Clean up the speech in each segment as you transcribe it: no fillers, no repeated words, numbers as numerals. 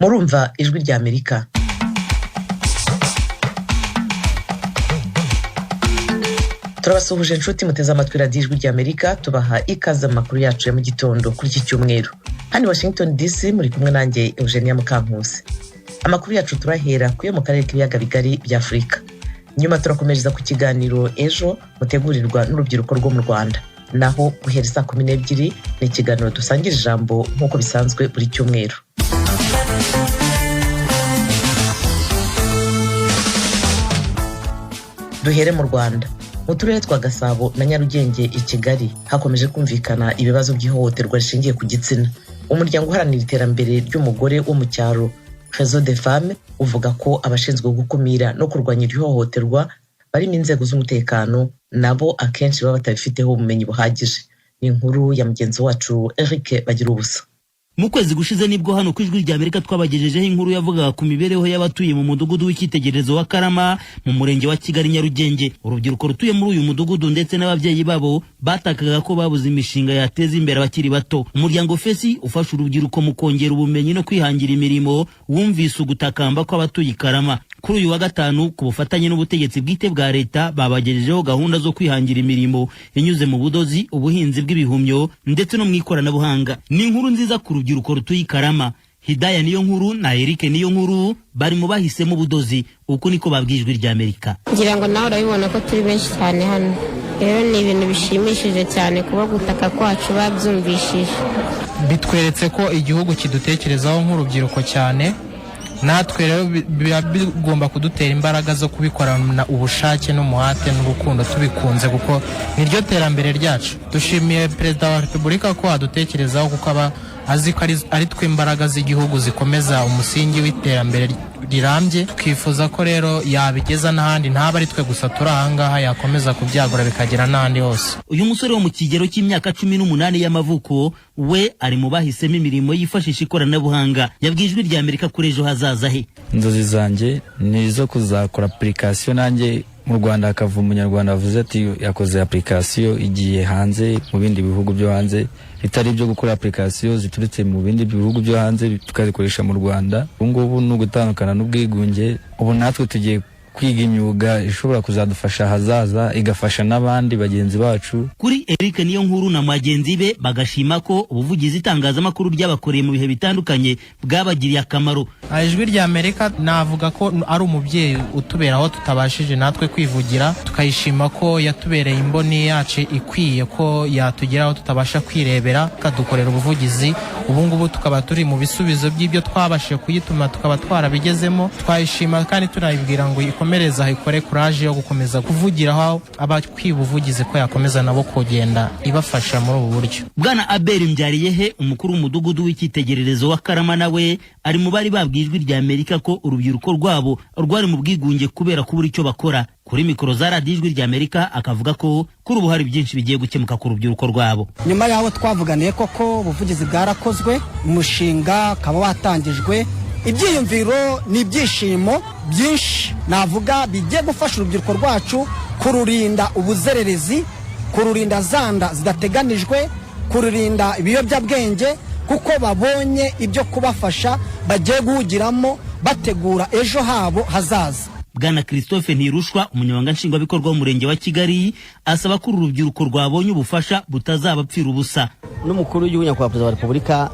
Murumva Ijwi rya Amerika. Turabasuhuje inshuti muteze amatwi radiyo Ijwi rya Amerika, tubaha ikaze mu makuru yacu ya mu gitondo kuri iki cyumweru. Hano Washington DC muri kumwe nanjye, Eugenia Mukankusi. Amakuru yacu turahera ku yo mu karere k'ibiyaga bigari bya Afurika, nyuma turakomereza ku kiganiro Ejo mutegurirwa n'urubyiruko rwo mu Rwanda. Naho guhera saa 12 ni ikiganiro dusangira ijambo nk'uko bisanzwe buri cyumweru. Duhere mu Rwanda. Mu turere twa Gasabo na Nyarugenge i Kigali hakomeje kumvikana ibibazo by'ihohoterwa rishingiye ku gitsina. Umuryango uharanira iterambere ry'umugore wo mu cyaro, Réseau des Femmes, uvuga ko abashinzwe gukumira no kurwanya iryo hohoterwa barimo inzego z'umutekano nabo akenshi baba batabifiteho ubumenyi buhagije. Ni inkuru ya mugenzi wacu Eric Bagiruwubusa. Mu kwezi gushize nibwo hano ku Ijwi rya Amerika twabagejejeho inkuru yavugaga ku mibereho y'abatuye mu mudugudu w'icyitegererezo wa Karama mu murenge wa Kigali Nyarugenge. Urubyiruko rutuye muri uyu mudugudu ndetse n'ababyeyi babo batakaga ko babuze imishinga yateza imbere abakiri bato. Umuryango FESI ufasha urubyiruko mu kongera ubumenyi no kwihangira imirimo wumvise ugutakamba kw'abatuye i Karama. Kuri uyu wa gatanu, ku bufatanye n'ubutegetsi bwite bwa leta, babagejejeho gahunda zo kwihangira imirimo inyuze mu budozi, ubuhinzi bw'ibihumyo ndetse no mu ikoranabuhanga. Ni inkuru nziza ku rubyiruko rutuye i Karama. Hidaya Niyo Nkuru na Eric Niyo Nkuru bari mu bahisemo ubudozi. Uku niko babwiye Ijwi rya Amerika. Ngira ngo nawe urabibona ko turi benshi cyane hano. Rero ni ibintu bishimishije cyane kuba gutaka kwacu babyumvishije. Bitweretse ko igihugu kidutekerezaho nk'urubyiruko cyane. Natwe rero biba bigomba kudutera imbaraga zo kubikorana ubushake n'umuhate n'urukundo tubikunze, kuko niryo terambere ryacu. Dushimiye Perezida wa Repubulika ko adutekerezaho, kuko aba azi ko ari twe imbaraga z'igihugu zikomeza umusingi w'iterambere rirambye. Twifuza ko rero yabigeza n'ahandi, ntaba ari twe gusa turi ahangaha, yakomeza kubyagura bikagera n'ahandi hose. Uyu musore wo mu kigero cy'imyaka 18 y'amavuko we ari mu bahisemo imirimo yifashisha ikoranabuhanga. Yabwiye Ijwi rya Amerika kuri ejo hazaza he. Inzozi zanjye ni izo kuzakora application, nanjye mu Rwanda hakava umunyarwanda wavuze ati yakoze application igiye hanze mu bindi bihugu byo hanze, bitari ibyo gukora application ziturutse mu bindi bihugu byo hanze tukazikoresha mu Rwanda. Ubu ngubu ni ugutandukana n'ubwigunge. Ubu natwe tugiye kwiga imyuga ishobora kuzadufasha ahazaza, igafasha n'abandi bagenzi bacu. Kuri Eric Niyo Nkuru na bagenzi be, bagashima ko ubuvugizi itangazamakuru ryabakoreye mu bihe bitandukanye bwabagiriye akamaro. Ijwi rya Amerika navuga ko ari umubyeyi utubera aho tutabashije natwe kwivugira. Tukayishima ko yatubereye imboni yacu ikwiye, ko yatugeraho tutabasha kwirebera, ikadukorera ubuvugizi. Ubu ngubu tukaba turi mu bisubizo by'ibyo twabashije kuyituma, tukaba twarabigezemo. Twayishima kandi tunayibwira ngo ikomereze aho, ikore kuraje yo gukomeza kuvugiraho abakwiye ubuvugizi, ko yakomeza nabo kugenda ibafasha muri ubu buryo. Bwana Abel Mbyariyehe, umukuru w'umudugudu w'icyitegererezo wa Karama, nawe ari mu bari babwiye Ijwi rya Amerika ko urubyiruko rwabo rwari mu bwigunge kubera kubura icyo bakora. Kuri mikoro za radiyo Ijwi rya Amerika akavuga ko kuri ubu hari byinshi bigiye gukemuka ku rubyiruko rwabo. Nyuma y'aho twavuganiye koko, ubuvugizi bwarakozwe, umushinga ukaba watangijwe. Ibyiyumviro ni ibyishimo byinshi navuga bigiye gufasha urubyiruko rwacu kururinda ubuzererezi, kururinda zanda zidateganijwe, kururinda ibiyobyabwenge, kuko babonye ibyo kubafasha bagiye guhugiramo bategura ejo habo hazaza. Bwana Christophe Ntirushwa, umunyamabanga nshingwabikorwa w'umurenge wa Kigali, asaba ko uru rubyiruko rwabonye ubufasha butazabapfira ubusa. N'umukuru w'igihugu, nyakubahwa Perezida wa Repubulika,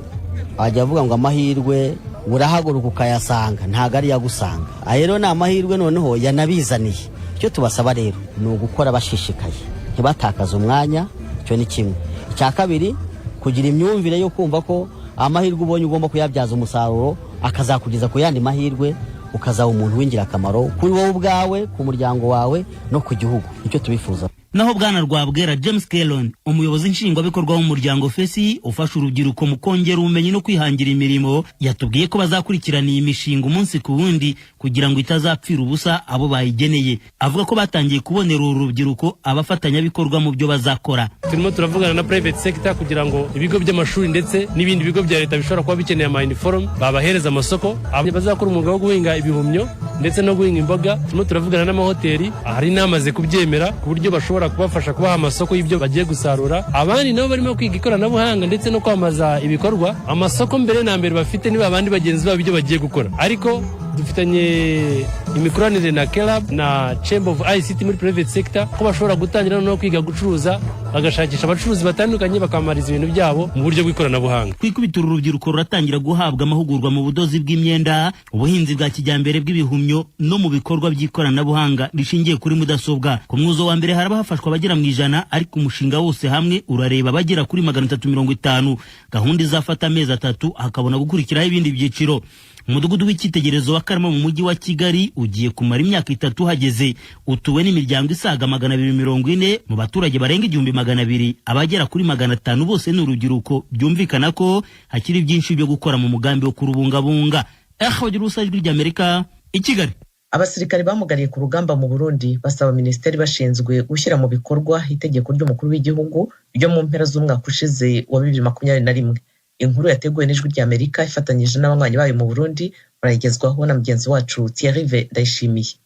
ajya avuga ngo amahirwe urahaguruka ukayasanga, ntabwo ari agusanga. Aya rero ni amahirwe noneho yanabizaniye. Icyo tubasaba rero ni ugukora bashishikaye, ntibatakaze umwanya. Icyo ni kimwe. Icya kabiri, kugira imyumvire yo kumva ko amahirwe ubonye ugomba kuyabyaza umusaruro, akazakugeza ku yandi mahirwe, ukazaba umuntu w'ingirakamaro kuri wowe ubwawe, ku muryango wawe no ku gihugu. Nicyo tubifuza. Naho bwana Rwabwera James Kellon, umuyobozi nshingwabikorwa w'umuryango FESI ufasha urubyiruko mu kongera ubumenyi no kwihangira imirimo, yatubwiye ko bazakurikirana iyi mishinga umunsi ku wundi kugira ngo itazapfira ubusa abo bayigeneye. Avuga ko batangiye kubonera uru rubyiruko abafatanyabikorwa mu byo bazakora. Turimo turavugana na private sector kugira ngo ibigo by'amashuri ndetse n'ibindi bigo bya leta bishobora kuba bikeneye ama uniform babahereza amasoko. Bazakora umwuga wo guhinga ibihumyo ndetse no guhinga imboga, turimo turavugana n'amahoteli, hari n'amaze kubyemera ku buryo bashobora bashobora kubafasha kubaha amasoko y'ibyo bagiye gusarura. Abandi nabo barimo kwiga ikoranabuhanga ndetse no kwamamaza ibikorwa. Amasoko mbere na mbere bafite niba abandi bagenzi babo ibyo bagiye gukora, ariko dufitanye imikoranire na Kelab na Chamber of ICT muri private sector, ko bashobora gutangira no kwiga gucuruza, bagashakisha abacuruzi batandukanye, bakamamariza ibintu byabo mu buryo bw'ikoranabuhanga. Ku ikubitiro, urubyiruko ruratangira guhabwa amahugurwa mu budozi bw'imyenda, ubuhinzi bwa kijyambere bw'ibihumyo no mu bikorwa by'ikoranabuhanga rishingiye kuri mudasobwa. Ku mwuzo wa mbere haraba hafashwa abagera mu 100, ariko umushinga wose hamwe urareba abagera kuri 350. Gahunda izafata amezi 3, hakabona gukurikiraho ibindi byiciro. Umudugudu w'icyitegererezo wa Karama mu mujyi wa Kigali ugiye kumara imyaka 3 uhageze. Utuwe n'imiryango isaga 240. Mu baturage barenga 1200, abagera kuri 500 bose ni urubyiruko. Byumvikana ko hakiri byinshi byo gukora mu mugambi wo kurubungabunga. Bagira ubusa, Ijwi ry'Amerika, i Kigali. Abasirikare bamugariye ku rugamba mu Burundi basaba minisiteri bashinzwe gushyira mu bikorwa itegeko ry'umukuru w'igihugu ryo mu mpera z'umwaka ushize wa 2021. Inkuru yateguwe n'Ijwi ry'Amerika ifatanyije n'abanywanyi bayo mu Burundi, barayigezwaho na mugenzi wacu Thierry Ndayishimiye.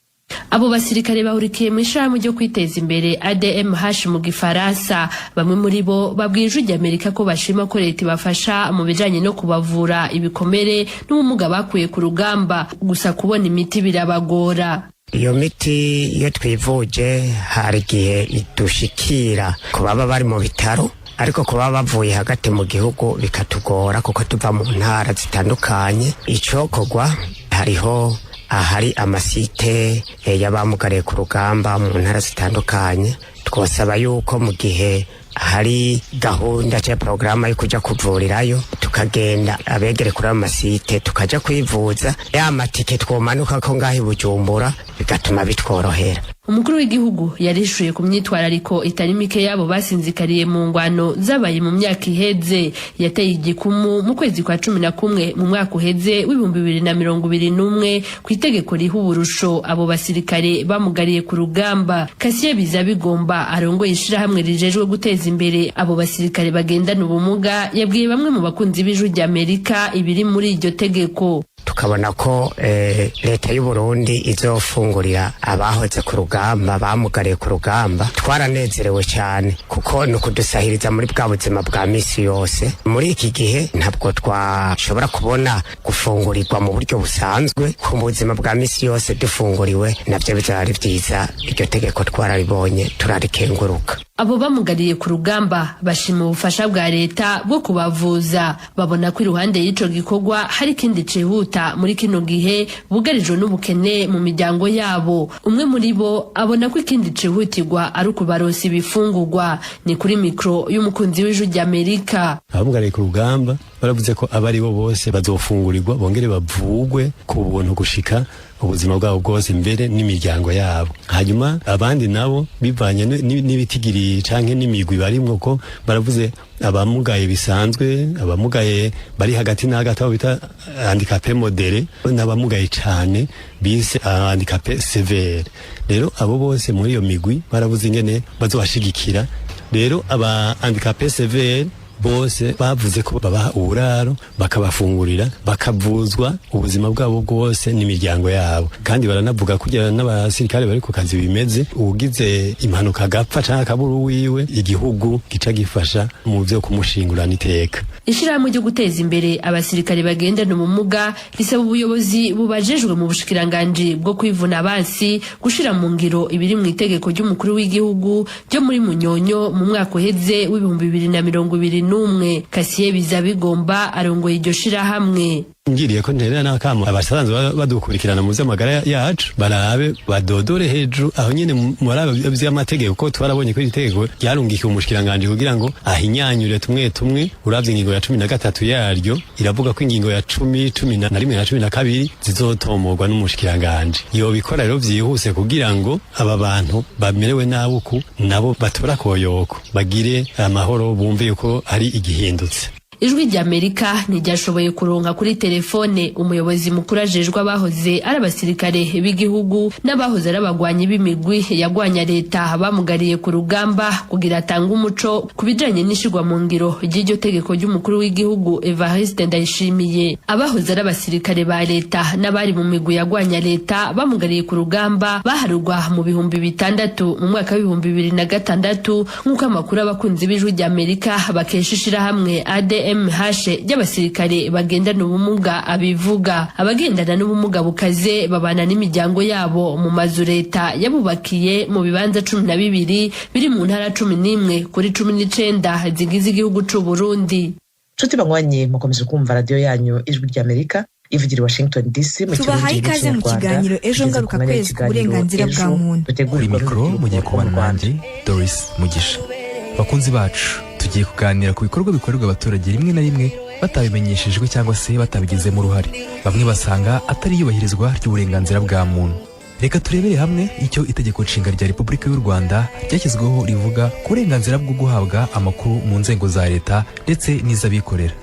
Abo basirikare bahurikiye mu ishirahamwe ryo kwiteza imbere, ADMH mu Gifaransa. Bamwe muri bo babwiye Ijwi ry'Amerika ko bashima ko leta ibafasha mu bijanye no kubavura ibikomere n'ubumuga bakuye ku rugamba, gusa kubona imiti birabagora. Iyo miti iyo twivuje hari igihe idushikira ku baba bari mu bitaro, ariko kuba bavuye hagati mu gihugu bikatugora kuko tuva mu ntara zitandukanye. Icokorwa, hariho ahari amasite y'abamugariye ku rugamba mu ntara zitandukanye. Twosaba yuko mu gihe hari gahunda cyangwa porogaramu yo kujya kuvurirayo, tukagenda abegere kuri ayo masite tukajya kwivuza, ya matike twomanuka ko ngaho i Bujumbura bigatuma bitworohera. Umukuru w'igihugu yarishuye ku myitwarariko itari mike y'abo basinzikariye mu ngwano zabaye mu myaka iheze. Yateye igikumu mu kwezi kwa 11 mu mwaka uheze w'2021 ku itegeko riha uburusho abo basirikare bamugariye ku rugamba. Kasiye Biza Bigomba, arongoye ishirahamwe rijejwe guteza imbere abo basirikare bagendana ubumuga, yabwiye bamwe mu bakunzi b'Ijwi ry'Amerika ibiri muri iryo tegeko. Tukabona ko leta y'u Burundi izofungurira abahoze ku rugamba, bamugariye ku rugamba. Twaranezerewe cyane kuko ni ukudusahiriza muri bwa buzima bwa misi yose. Muri iki gihe ntabwo twashobora kubona gufungurirwa mu buryo busanzwe. Ku buzima bwa misi yose dufunguriwe nabyo bizaba ari byiza. Iryo tegeko twararibonye, turarikenguruka. Abo bamugariye ku rugamba bashima ubufasha bwa leta bwo kubavuza. Babona ko iruhande y'ico gikorwa hari ikindi cihuta muri kino gihe bugarijwe n'ubukene mu miryango yabo. Umwe muri bo abona ko ikindi cihutirwa ari ukubaronsa ibifungurwa. Ni kuri mikro y'umukunzi w'Ijwi ry'Amerika. Abamugariye ku rugamba baravuze ko aba ari bo bose bazofungurirwa, bongere bavugwe ku buntu gushika ubuzima bwabo bwose, mbere n'imiryango yabo. Hanyuma abandi nabo bivanye n'ibitigiri canke n'imigwi barimwo, ko baravuze abamugaye bisanzwe, abamugaye bari hagati na hagati abo bita handicapé modéré, n'abamugaye cane bise handicapé sévère. Rero abo bose muri iyo migwi baravuze ingene bazobashigikira. Rero aba handicapé sévère bose bavuze ko babaha uburaro, bakabafungurira, bakavuzwa ubuzima bwabo bwose n'imiryango yabo. Kandi baranavuga kugira n'abasirikare bari ku kazi bimeze, ugize impanuka agapfa canke akabura uwiwe, igihugu gica gifasha mu vyo kumushingurana iteka. Ishirahamwe ryo guteza imbere abasirikare bagendana ubumuga risaba ubuyobozi bubajejwe mu bushikiranganji bwo kwivuna abansi gushira mu ngiro ibiri mu itegeko ry'umukuru w'igihugu ryo muri Munyonyo mu mwaka uheze w'2021. Kasiye Biza Bigomba arongoye iryo shirahamwe. Ngiriye ko nterera n'akamo abasanzwe badukurikirana mu vy'amagara yacu, barabe badodore hejuru aho nyene murabe vy'amategeko, ko twarabonye ko iri tegeko ryarungikiwe umushikiranganji kugira ngo ahinyanyure tumwe tumwe. Uravye ingingo ya 13 yaryo, iravuga ko ingingo ya 10, 11 na 12 zizotomorwa n'umushikiranganji. Yobikora rero vyihuse kugira ngo aba bantu bamerewe nabi uku nabo batora koyoko, bagire amahoro, bumve yuko hari igihindutse. Ijwi ry'Amerika ntiryashoboye kuronka kuri telefone umuyobozi mukuru ajejwe abahoze ari abasirikare b'igihugu n'abahoze ari abagwanyi b'imigwi yagwanya leta bamugariye ku rugamba kugira atange umuco ku bijanye n'ishirwa mu ngiro ry'iryo tegeko ry'umukuru w'igihugu Evariste Ndayishimiye. Abahoze ari abasirikare ba leta n'abari mu migwi yagwanya leta bamugariye ku rugamba baharurwa mu 6000 mu mwaka wa 2006, nk'uko amakuru abakunzi b'Ijwi ry'Amerika bakesha ishirahamwe ADMH ry'abasirikare bagendana ubumuga abivuga. Abagendana n'ubumuga bukaze babana n'imiryango yabo mu mazu leta yabubakiye mu bibanza 12 biri mu ntara 11 kuri 19 zigize igihugu c'u Burundi. Nshuti banywanyi, mukomeje kumva radiyo yanyu Ijwi ry'Amerika ivugira i Washington DC mu Tubahaye Kirundi ikaze mu n'Ikinyarwanda. kiganiro Ejo Tugeze ku ngaruka mwanya kwezi ku w'ikiganiro burenganzira bwa Ejo muntu. dutegurirwa Kuri mikoro n'urubyiruko mugiye rwo mu kubana Rwanda. nanjye Doris Mugisha. Bakunzi bacu, tugiye kuganira ku bikorwa bikorerwa abaturage rimwe na rimwe batabimenyeshejwe cyangwa se batabigizemo uruhare, bamwe basanga atari iyubahirizwa ry'uburenganzira bwa muntu. Reka turebere hamwe icyo Itegeko Nshinga rya Repubulika y'u Rwanda ryashyizweho rivuga ku burenganzira bwo guhabwa amakuru mu nzego za leta ndetse n'iz'abikorera.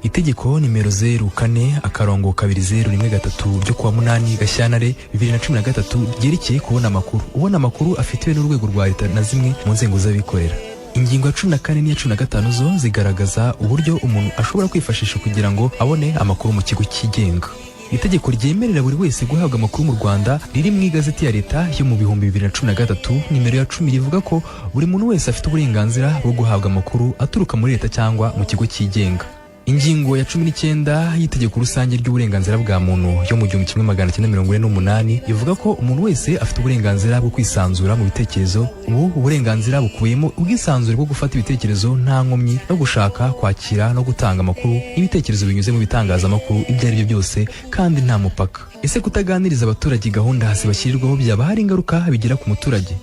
Itegeko nimero 04-2013 ryo kuwa 8 Gashyantare 2013 ryerekeye kubona amakuru, ubona amakuru afitiwe n'urwego rwa leta na zimwe mu nzego z'abikorera. Ingingo ya 14 n'iya 15 zo zigaragaza uburyo umuntu ashobora kwifashisha kugira ngo abone amakuru mu kigo cyigenga. Itegeko ryemerera buri wese guhabwa amakuru mu Rwanda riri mu igazeti ya leta yo mu 2013 nimero ya 10 rivuga ko buri muntu wese afite uburenganzira bwo guhabwa amakuru aturuka muri leta cyangwa mu kigo cyigenga. Ingingo ya 19 y'itegeko rusange ry'uburenganzira bwa muntu yo mu 1948 ivuga ko umuntu wese afite uburenganzira bwo kwisanzura mu bitekerezo. Ubu uburenganzira bukubiyemo ubwisanzure bwo gufata ibitekerezo nta nkomyi, no gushaka, kwakira no gutanga amakuru n'ibitekerezo binyuze mu bitangazamakuru ibyo ari byo byose kandi nta mupaka. Ese kutaganiriza abaturage gahunda zibashyirirwaho byaba hari ingaruka bigira ku muturage?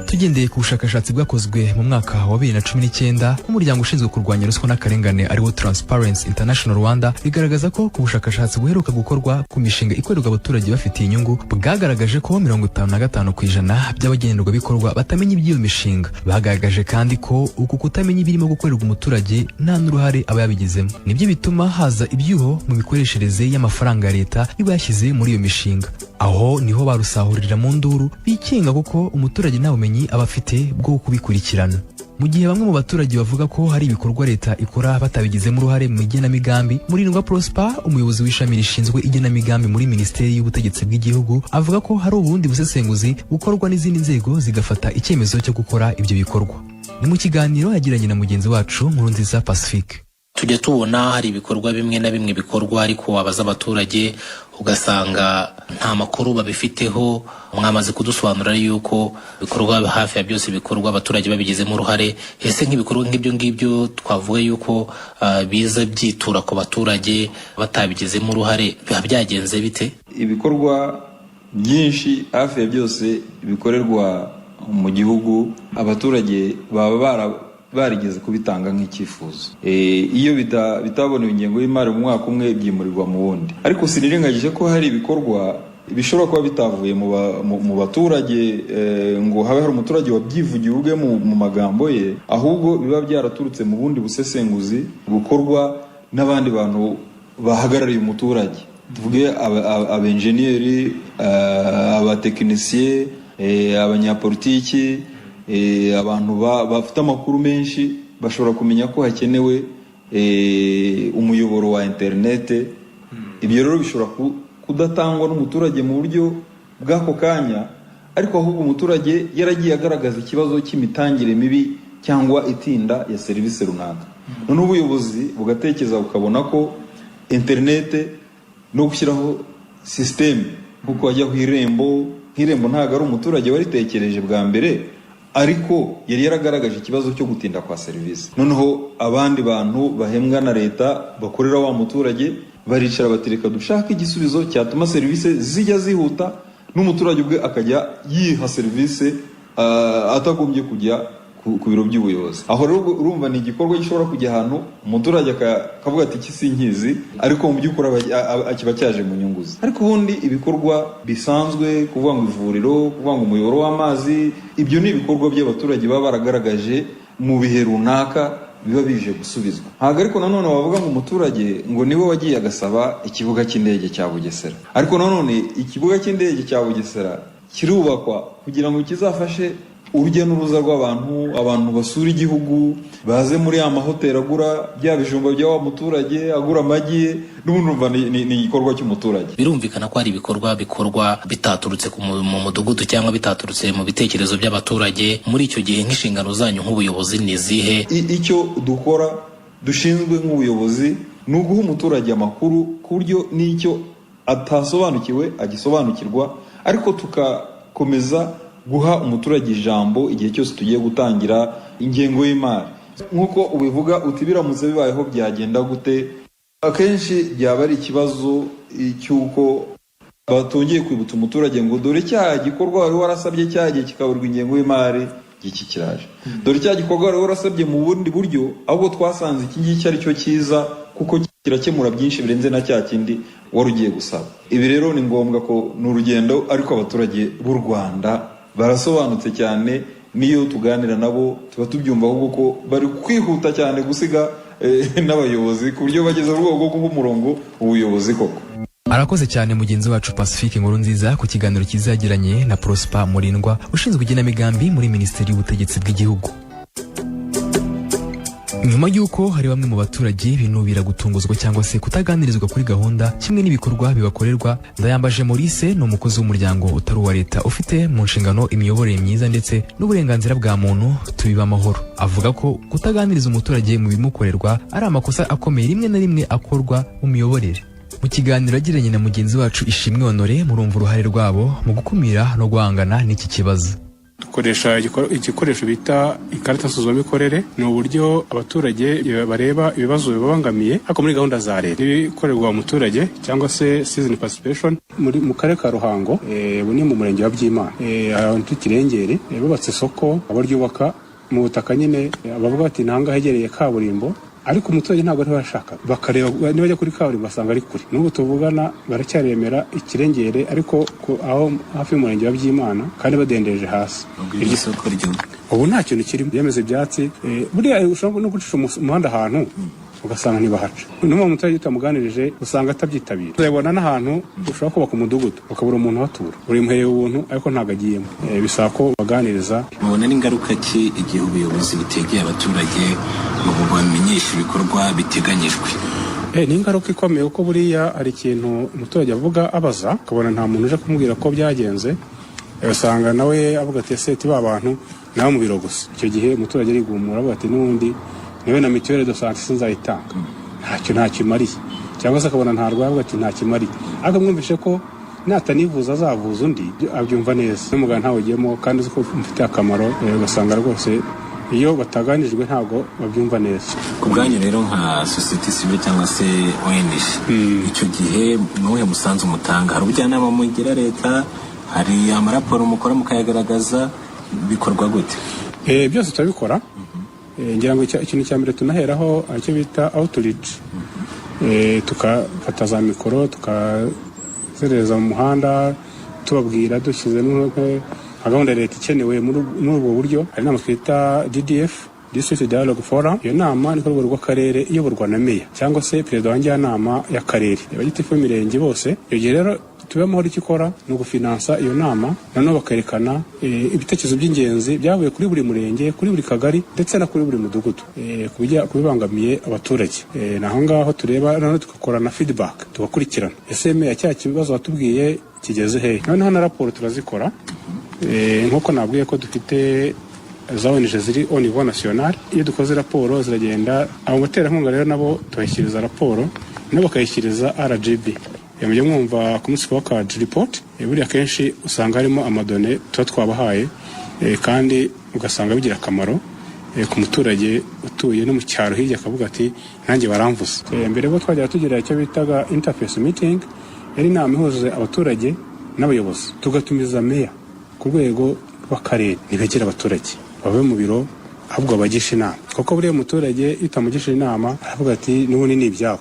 Tugendeye ku bushakashatsi bwakozwe mu mwaka wa 2019 n'umuryango ushinzwe kurwanya ruswa n'akarengane ariwo Transparency International Rwanda, bigaragaza ko ku bushakashatsi buheruka gukorwa ku mishinga ikorerwa abaturage bafitiye inyungu, bwagaragaje ko 55% by'abagenerwabikorwa batamenya iby'iyo mishinga. Bagaragaje kandi ko uku kutamenya ibirimo gukorerwa umuturage nta n'uruhare aba yabigizemo, nibyo bituma haza ibyuho mu mikoreshereze y'amafaranga ya leta iba yashyize muri iyo mishinga. Aho niho barusahurira mu nduru bikinga, kuko umuturage nta bumenyi aba afite bwo kubikurikirana. Mu gihe bamwe mu baturage bavuga ko hari ibikorwa leta ikora batabigizemo uruhare mu igenamigambi, Murindwa Prosper, umuyobozi w'ishami rishinzwe igenamigambi muri Minisiteri y'Ubutegetsi bw'Igihugu, avuga ko hari ubundi busesenguzi bukorwa n'izindi nzego zigafata icyemezo cyo gukora ibyo bikorwa. Ni mu kiganiro yagiranye na mugenzi wacu Nkurunziza Pacifique. Tujya tubona hari ibikorwa bimwe na bimwe bikorwa, ariko wabaza abaturage ugasanga nta makuru babifiteho. Mwamaze kudusobanurira yuko ibikorwa hafi ya byose bikorwa abaturage babigizemo uruhare. Ese nk'ibikorwa nk'ibyo ngibyo twavuga yuko biza byitura ku baturage batabigizemo uruhare, biba byagenze bite? Ibikorwa byinshi hafi ya byose bikorerwa mu gihugu, abaturage baba barigeze kubitanga nk'icyifuzo. Iyo bitabonewe ingengo y'imari mu mwaka umwe, byimurirwa mu wundi. Ariko sinirengagije ko hari ibikorwa bishobora kuba bitavuye mu baturage, ngo habe hari umuturage wabyivugiye ubwe mu magambo ye, ahubwo biba byaraturutse mu bundi busesenguzi bukorwa n'abandi bantu bahagarariye umuturage, tuvuge abenjeniyeri, abatekinisiye, abanyapolitiki, abantu bafite amakuru menshi bashobora kumenya ko hakenewe umuyoboro wa interinete. Ibyo rero bishobora kudatangwa n'umuturage mu buryo bw'ako kanya, ariko ahubwo umuturage yaragiye agaragaza ikibazo cy'imitangire mibi cyangwa itinda ya serivisi runaka, noneho ubuyobozi bugatekereza bukabona ko interinete no gushyiraho sisiteme, nk'uko wajya ku Irembo, nk'Irembo ntabwo ari umuturage waritekereje bwa mbere, ariko yari yaragaragaje ikibazo cyo gutinda kwa serivisi. Noneho abandi bantu bahembwa na leta bakorera wa muturage baricara batereka dushaka igisubizo cyatuma serivisi zijya zihuta, n'umuturage ubwe akajya yiha serivisi atagombye kujya ku biro by'ubuyobozi. Aho rero urumva ni igikorwa gishobora kujya ahantu umuturage akavuga ati iki sinkizi, ariko mu by'ukuri kiba cyaje mu nyungu ze. Ariko ubundi ibikorwa bisanzwe, kuvuga ngo ivuriro, kuvuga ngo umuyoboro w'amazi, ibyo ni ibikorwa by'abaturage baba baragaragaje mu bihe runaka. biba bije gusubizwa. Ntabwo ariko nanone wavuga ngo umuturage ngo niwe wagiye agasaba ikibuga cy'indege cya Bugesera, ariko nanone ikibuga cy'indege cya Bugesera kirubakwa kugira ngo kizafashe urujya n'uruza rw'abantu, abantu basura igihugu, baze muri ya mahoteli agura bya bijumba bya wa muturage, agura amagi, n'ubundi urumva ni igikorwa cy'umuturage. Birumvikana ko hari ibikorwa bikorwa bitaturutse mu mudugudu cyangwa bitaturutse mu bitekerezo by'abaturage. Muri icyo gihe, nk'inshingano zanyu nk'ubuyobozi ni izihe? Icyo dukora dushinzwe nk'ubuyobozi ni uguha umuturage amakuru ku buryo n'icyo atasobanukiwe agisobanukirwa, ariko tugakomeza guha umuturage ijambo igihe cyose tugiye gutangira ingengo y'imari. Nk'uko ubivuga uti biramutse bibayeho byagenda gute, akenshi byaba ari ikibazo cy'uko batongeye kwibutsa umuturage ngo dore cya gikorwa wari warasabye cyagiye kikaburwa ingengo y'imari, iki kiraje, dore cya gikorwa wari warasabye mu bundi buryo, ahubwo twasanze iki ngiki ari cyo cyiza kuko kirakemura byinshi birenze na cya kindi wari ugiye gusaba. Ibi rero ni ngombwa ko ni urugendo, ariko abaturage b'u Rwanda barasobanutse cyane. N'iyo tuganira nabo tuba tubyumva ahubwo ko bari kwihuta cyane gusiga n'abayobozi, ku buryo bageze mu rwego rwo guha umurongo ubuyobozi koko. Arakoze cyane mugenzi wacu Pacifique Nkuru Nziza ku kiganiro cyiza yagiranye na Prosper Murindwa, ushinzwe igenamigambi muri Minisiteri y'Ubutegetsi bw'Igihugu. Nyuma y'uko hari bamwe mu baturage binubira gutunguzwa cyangwa se kutaganirizwa kuri gahunda kimwe n'ibikorwa bibakorerwa, Ndayambaje Maurice ni umukozi w'umuryango utari uwa leta ufite mu nshingano imiyoborere myiza ndetse n'uburenganzira bwa muntu, Tubiba Amahoro, avuga ko kutaganiriza umuturage mu bimukorerwa ari amakosa akomeye rimwe na rimwe akorwa mu miyoborere. Mu kiganiro yagiranye na mugenzi wacu Ishimwe Honore, murumva uruhare rwabo mu gukumira no guhangana n'iki kibazo. Dukoresha igikoresho bita ikarita nsuzumamikorere. Ni uburyo abaturage bareba ibibazo bibabangamiye ariko muri gahunda za leta n'ibikorerwa umuturage, cyangwa se citizen participation. Muri mu karere ka Ruhango, ubu ni mu murenge wa Byimana, ahantu Kirengeri, bubatse isoko, abaryubaka mu butaka nyine bavuga bati ntangaha hegereye kaburimbo, ariko umuturage ntabwo ariho yashakaga. Bakareba nibajya kuri kaburimbo basanga ari kure. N'ubu tuvugana baracyaremera Ikirengere, ariko aho hafi y'umurenge wa Byimana, kandi badendeje hasi. Iryo soko ryo Ubu nta kintu kirimo, byameze ibyatsi. Buriya ushobora no gucisha umuhanda ahantu ugasanga ntibahaca. N'uwo muturage utamuganirije usanga atabyitabira. Uzabibona n'ahantu ushobora kubaka umudugudu ukabura umuntu uhatura, urimuhereye ubuntu ariko ntabwo agiyemo. Bisaba ko baganiriza. Mubona n'ingaruka ki igihe ubuyobozi butegeye abaturage ngo bubamenyeshe ibikorwa biteganyijwe? Ni ingaruka ikomeye, kuko buriya hari ikintu umuturage avuga abaza, ukabona nta muntu uje kumubwira ko byagenze. Usanga nawe avuga ati ese tiba abantu nawe mu biro gusa. Icyo gihe umuturage arigumura, avuga ati n'ubundi niwe na mutuelle de santé sinzayitanga, ntacyo imariye, cyangwa se akabona ntarwaye, avuga ati ntacyo imariye, ariko mwumvishe ko natanivuza azavuza undi, abyumva neza n'umuganga ntawugiyemo kandi uzi ko umufitiye akamaro. Ugasanga rwose iyo bataganijwe ntabwo babyumva neza. Ku bwanyu rero nka sosiyete sivile cyangwa se ONG, icyo gihe ni uwuhe musanzu mutanga? Hari ubujyanama mugira leta? Hari amaraporo mukora mukayagaragaza? Bikorwa gute? Byose turabikora. Ngira ngo ikintu cya mbere tunaheraho icyo bita outreach, tukafata za mikoro tukazereza mu muhanda tubabwira, dushyizemo nka gahunda ya leta ikenewe muri ubwo buryo. Hari inama twita DDF, District Dialogue Forum. Iyo nama ni ku rwego rw'akarere, iyoborwa na meya cyangwa se perezida wa njyanama y'akarere, abagitifu b'imirenge bose. Icyo gihe rero Tube Amahoro icyo ikora ni ugufinansa iyo nama, noneho bakerekana ibitekerezo by'ingenzi byavuye kuri buri murenge, kuri buri kagari ndetse no kuri buri mudugudu, ku bibangamiye abaturage. Ni aho ngaho tureba, noneho tugakora na feedback, tugakurikirana: ese meya, cya kibazo watubwiye kigeze hehe? Noneho na raporo turazikora. Nk'uko nabwiye ko dufite za ONG ziri au niveau national, iyo dukoze raporo ziragenda. Abo baterankunga rero nabo tubashyikiriza raporo, nabo bakayishyikiriza RGB. Mujya mwumva ku munsi wa card report, buriya akenshi usanga harimo ama données tuba twabahaye, kandi ugasanga bigira akamaro ku muturage utuye no mu cyaro hirya, akavuga ati nanjye baramvuze. Mbere bo twajyaga tugira icyo bitaga interface meeting, yari inama ihuza abaturage n'abayobozi, tugatumiza meya ku rwego rw'akarere. Ntibegere abaturage bave mu biro, ahubwo bagisha inama, kuko buriya muturage iyo utamugisha inama aravuga ati n'ubundi ni ibyabo.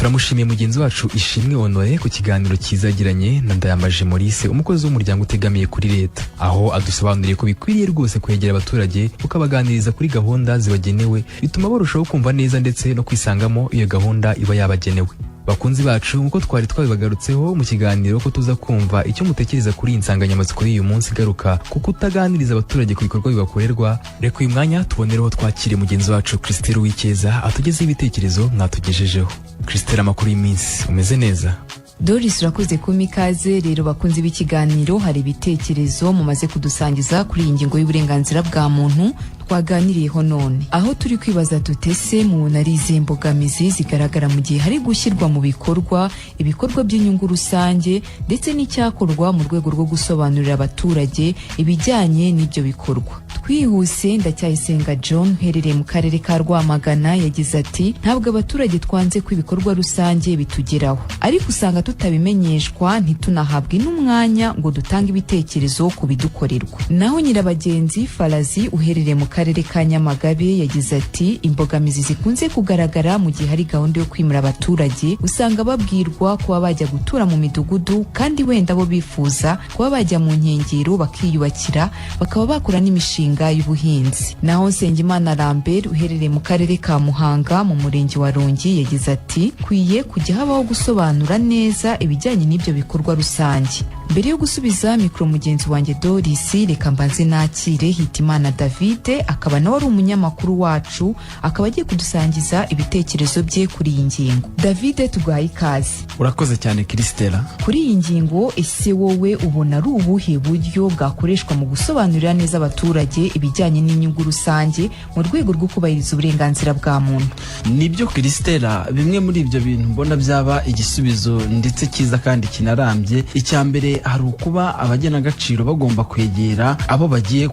Turamushimiye mugenzi wacu Ishimwe Honore ku kiganiro cyiza yagiranye na Ndayambaje Maurice, umukozi w'umuryango utegamiye kuri leta, aho adusobanuriye ko bikwiriye rwose kwegera abaturage ukabaganiriza kuri gahunda zibagenewe, bituma barushaho kumva neza ndetse no kwisangamo iyo gahunda iba yabagenewe. Bakunzi bacu, nk'uko twari twabibagarutseho mu kiganiro ko tuza kumva icyo mutekereza kuri iyi nsanganyamatsiko y'uyu munsi igaruka ku kutaganiriza abaturage ku bikorwa bibakorerwa, reka uyu mwanya tubonereho twakire mugenzi wacu Christelle Uwikeza atugezeho ibitekerezo mwatugejejeho. Christelle, amakuru y'iminsi? Umeze neza? Doris, urakoze kumpa ikaze. Rero bakunze b'ikiganiro, hari ibitekerezo mumaze kudusangiza kuri iyi ngingo y'uburenganzira bwa muntu twaganiriyeho none, aho turi kwibaza tutese mubona ari izihe mbogamizi zigaragara mu gihe hari gushyirwa mu bikorwa ibikorwa by'inyungu rusange, ndetse n'icyakorwa mu rwego rwo gusobanurira abaturage ibijyanye n'ibyo bikorwa. Twihuse, Ndacyayisenga John uherereye mu karere ka Rwamagana yagize ati: "Ntabwo abaturage twanze ko ibikorwa rusange bitugeraho, ariko usanga tutabimenyeshwa, ntitunahabwe n'umwanya ngo dutange ibitekerezo ku bidukorerwa." Naho Nyirabagenzi Farazi uherereye mu karere ka Nyamagabe yagize ati: "Imbogamizi zikunze kugaragara mu gihe hari gahunda yo kwimura abaturage, usanga babwirwa kuba bajya gutura mu midugudu kandi wenda bo bifuza kuba bajya mu nkengero bakiyubakira, bakaba bakora n'imishinga y'ubuhinzi." Naho Nsengimana Lambert uherereye mu karere ka Muhanga mu murenge wa Rongi yagize ati: "Kwiye kujya habaho gusobanura neza ibijyanye n'ibyo bikorwa rusange." Mbere yo gusubiza mikoro mugenzi wanjye Doris, reka mbanze nakire Hitimana David, akaba nawe ari umunyamakuru wacu, akaba agiye kudusangiza ibitekerezo bye kuri iyi ngingo. David, tuguhaye ikaze. Urakoze cyane, Christella. Kuri iyi ngingo, ese wowe ubona ari ubuhe buryo bwakoreshwa mu gusobanurira neza abaturage ibijyanye n'inyungu rusange mu rwego rwo kubahiriza uburenganzira bwa muntu? Nibyo Christella, bimwe muri ibyo bintu mbona byaba igisubizo ndetse cyiza kandi kinarambye, icya mbere hari ukuba abagenagaciro bagomba kwegera abo bagiye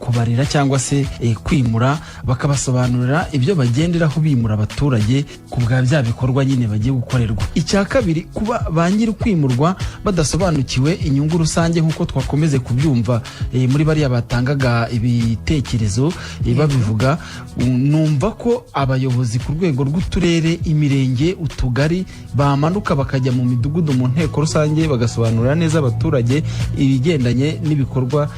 kubarira cyangwa se kwimura, bakabasobanurira ibyo bagenderaho bimura abaturage ku bwa bya bikorwa nyine bagiye gukorerwa. Icya kabiri, kuba ba nyiri kwimurwa badasobanukiwe inyungu rusange, nk'uko twakomeze kubyumva muri bariya batangaga ibitekerezo babivuga, numva ko abayobozi ku rwego rw'uturere, imirenge, utugari bamanuka bakajya mu midugudu, mu nteko rusange, bagasobanurira neza abaturage ibigendanye n'ibikorwa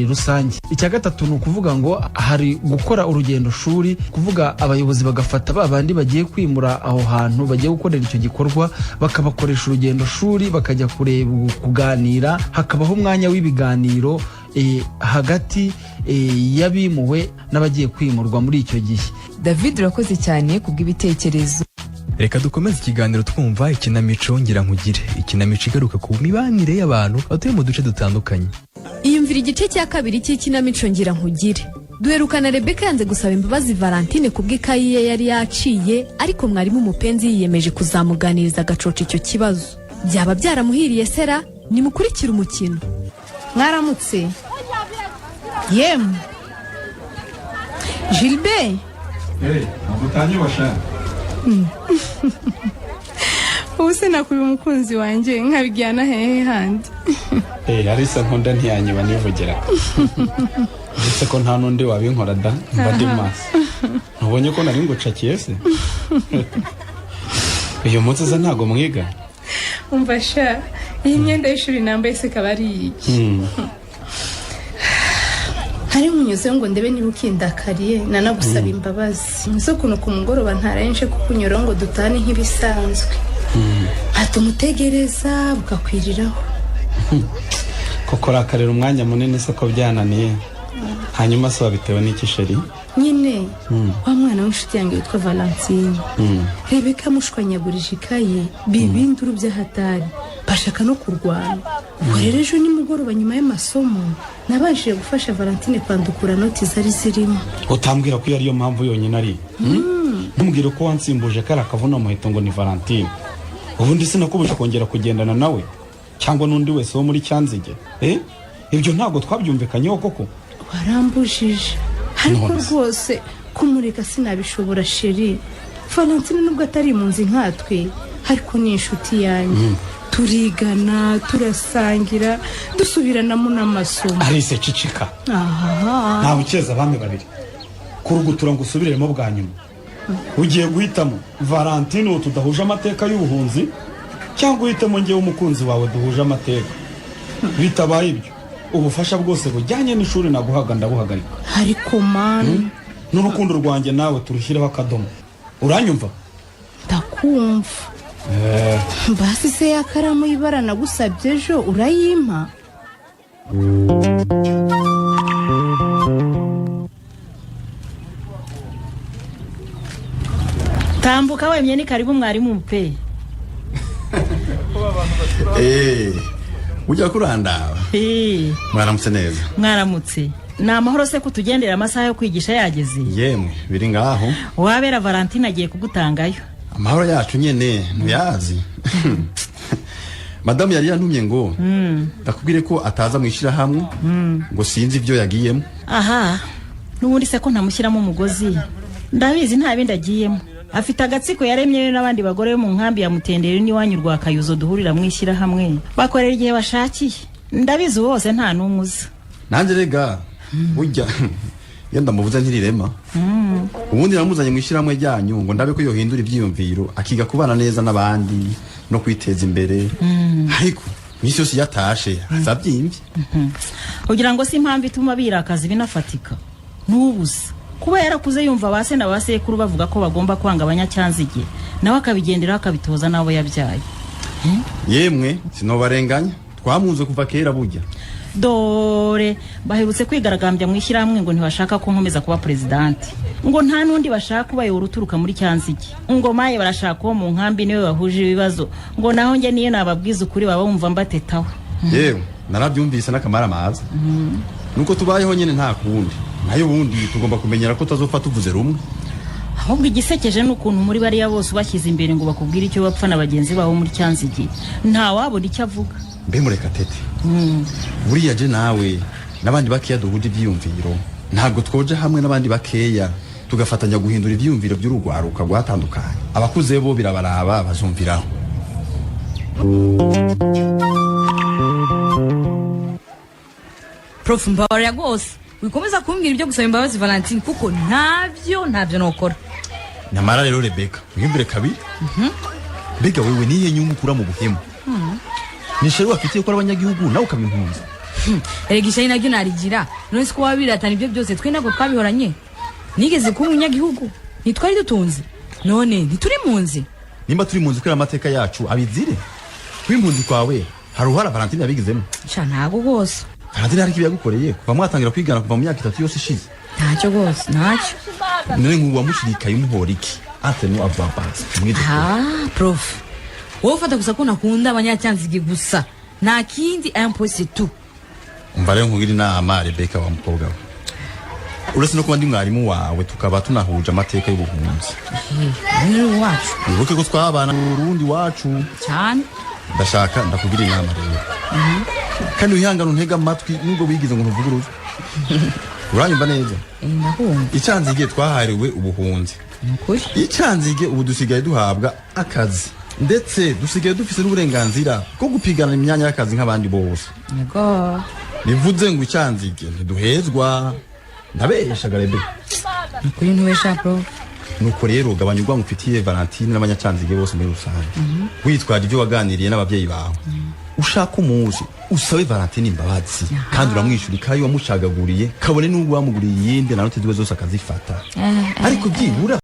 rusange. Icya gatatu ni ukuvuga ngo hari gukora urugendo shuri, kuvuga abayobozi bagafata ba bandi bagiye kwimura aho hantu bagiye gukorera icyo gikorwa, bakabakoresha urugendo shuri, bakajya kureba, kuganira, hakabaho umwanya w'ibiganiro hagati y'abimuwe n'abagiye kwimurwa muri icyo gihe. David, urakoze cyane kubw'ibitekerezo. Reka dukomeze ikiganiro twumva ikinamico Ngira Nkugire, ikinamico igaruka ku mibanire y'abantu batuye mu duce dutandukanye. Iyumvira igice cya kabiri cy'ikinamico Ngira Nkugire. Duherukana Rebeka yanze gusaba imbabazi Valentine kubw'ikayi ye yari yaciye, ariko mwarimu Umupenzi yiyemeje kuzamuganiriza agacoca icyo kibazo. Byaba byaramuhiriye sera? Nimukurikire umukino. Mwaramutse yemwe, Gilbert. Utanyubasha. Ubu se nakuba umukunzi wanjye nkabijyana hehe handi? Arisa nkunda ntiyanyiba nivugira, ndetse ko nta n'undi wabinkora da, mba ndi maso. Ntubonye ko nari ngucakiye se? Uyu munsi se ntabwo mwiga? Umva sha, iyi myenda y'ishuri nambaye se ikaba ari iyi? Hari munyuze ngo ndebe niba ukindakariye, nanagusaba imbabazi z'ukuntu ku mugoroba ntaraye nje kukunyuraho ngo dutane nk'ibisanzwe, nkatuma utegereza bukakwiriraho. Koko rakarira umwanya munini se ko byananiye? Hanyuma se wabitewe n'iki, chérie? Nyine wa mwana w'inshuti yanjye witwa Valentine, Rebeka amushwanyagurije ikaye, bibinduru by'ahatari, bashaka no kurwana. Ubwo rero ejo nimugoroba nyuma y'amasomo nabashije gufasha Valentine kwandukura noti zari zirimo. Utambwira ko iyo ariyo mpamvu yonyine ari? Ntumbwire ko wansimbuje kariya kavuna muheto ngo ni Valentine. Ubundi sinakubuje kongera kugendana nawe cyangwa n'undi wese wo muri Cyanzige. Ibyo ntabwo twabyumvikanyeho koko? Warambujije, ariko None se? rwose kumureka sinabishobora, chéri. Valentine nubwo atari impunzi nkatwe, ariko ni inshuti yanjye. Turigana, turasangira, dusubiranamo n'amasomo. Arise, cicika. Aha. Ntawe ukeza abami babiri. Kurugutura ngo usubiremo bwa nyuma. Ugiye guhitamo Valentine uwo tudahuje amateka y'ubuhunzi, cyangwa uhitemo ngewe umukunzi wawe duhuje amateka. Bitabaye ibyo, ubufasha bwose bujyanye n'ishuri naguhaga ndabuhagarika. Ariko mani. N'urukundo rwanjye nawe turushyireho akadomo. Uranyumva? Ndakumva. Basi se ya karamu y'ibara nagusabye ejo urayimpa? Tambuka wemye, ni karibu mwarimu pe. Ujya kurandaba. Mwaramutse neza. Mwaramutse, ni amahoro se kutugendera amasaha yo kwigisha yageze? Yemwe, biri ngaho. Wabera Valentine agiye kugutangayo. Amahoro yacu nyene ntuyazi. Madamu yari yantumye ngo ndakubwire ko ataza mu ishyirahamwe, ngo sinzi ibyo yagiyemo. Aha n'ubundi se ko ntamushyiramo umugozi, ndabizi nta bindi agiyemo. Afite agatsiko yaremye n'abandi bagore bo mu nkambi ya Mutenderi n'iwanyu rwa Kayuzo duhurira mu ishyirahamwe, bakorera igihe bashakiye. Ndabizi ubu bose nta n'umwe uza. Nanjye rega burya iyo ndamubuze ntirirema. Ubundi namuzanye mu ishyirahamwe ryanyu ngo ndabe ko yohindura ibyiyumviro, akiga kubana neza n'abandi no kwiteza imbere, ariko iminsi yose iyo atashe azabyimbye. Kugira ngo si impamvu ituma birakaza ibinafatika n'ubusa, kuba yarakuze yumva ba se na ba sekuru bavuga ko bagomba kwanga abanyacyanzige, nawe akabigenderaho akabitoza n'abo yabyaye. Yemwe, sinobarenganya, twamunze kuva kera burya. Dore baherutse kwigaragambya mu ishyirahamwe ngo ntibashaka ko nkomeza kuba perezidante, ngo nta n'undi bashaka ubayobora uturuka muri Cyanzige, ngo maye barashaka uwo mu nkambi niwe bahuje ibibazo, ngo naho njye niyo nababwiza ukuri baba bumva mbatetaho. Yewe, narabyumvise n'akamaramaza. Nuko tubayeho nyine, nta kundi. Nayo ubundi tugomba kumenyera ko tutazopfa tuvuze rumwe. Ahubwo igisekeje ni ukuntu muri bariya bose ubashyize imbere ngo bakubwire icyo bapfa na bagenzi babo muri Cyanzige, ntawabona icyo avuga. Mbe Murekatete, buriya je nawe n'abandi bakeya duhuje ibyiyumviro, ntabwo twoja hamwe n'abandi bakeya tugafatanya guhindura ibyiyumviro by'urugwaruka rwatandukanye? Abakuze bo birabaraba, bazumviraho. Prof, mbabarira rwose, wikomeza kumbwira ibyo gusaba imbabazi Valentine, kuko ntabyo ntabyo nokora. Nyamara rero Rebeka, wiyumvire kabiri. Mbega wewe nihe nyungu ukura mu buhemu? Ni ishyari wafitiye ko ari abanyagihugu nawe ukaba impunzi? Erega ishyari naryo narigira. None se ko waba biratana ibyo byose, twe ntabwo twabihoranye? Nigeze kuba umunyagihugu, ntitwari dutunze, none ntituri mu nzi. Nimba turi mu nzu kubera amateka yacu, abizire. Kuba impunzi kwawe hari uruhara Valentine yabigizemo? Sha, ntabwo rwose. Valentine hari ikibi yagukoreye kuva mwatangira kwigana, kuva mu myaka 3 yose ishize? Ntacyo rwose, ntacyo. None nk'ubu wamushirikaye umuhora iki ate no avabasi? Ah, prof, wowe ufata gusa ko nakunda abanyacyanzige gusa, nta kindi, un point c'est tout. Umva rero nkugira inama, Rebeka wa mukobwa we. Uretse no kuba ndi mwarimu wawe, tukaba tunahuje amateka y'ubuhunzi, ni wacu. Wibuke ko twabana mu Burundi wacu. Cyane. Ndashaka ndakugira inama rero, kandi wihangane untege amatwi nubwo wigize ngo ntuvuguruze. Uranyumva neza? Ndakumva. Icyanzige twahariwe ubuhunzi. Icyanzige ubu dusigaye duhabwa akazi, ndetse dusigaye dufise n'uburenganzira bwo gupigana imyanya y'akazi nk'abandi bose. Yego. Bivuze ngo icyanzige ntiduhezwa. Ndabeshaga, Rebe? Ukuri, ntubesha, prof. Nuko rero gabanya urwango ufitiye Valentine n'abanyacyanzige bose muri rusange, witwaje ibyo waganiriye n'ababyeyi bawe. Ushaka umunsi usabe Valentine imbabazi, kandi uramwishyura ikayi wamucagaguriye, kabone n'ubwo wamuguriye iyindi na note ziwe zose akazifata, ariko byibura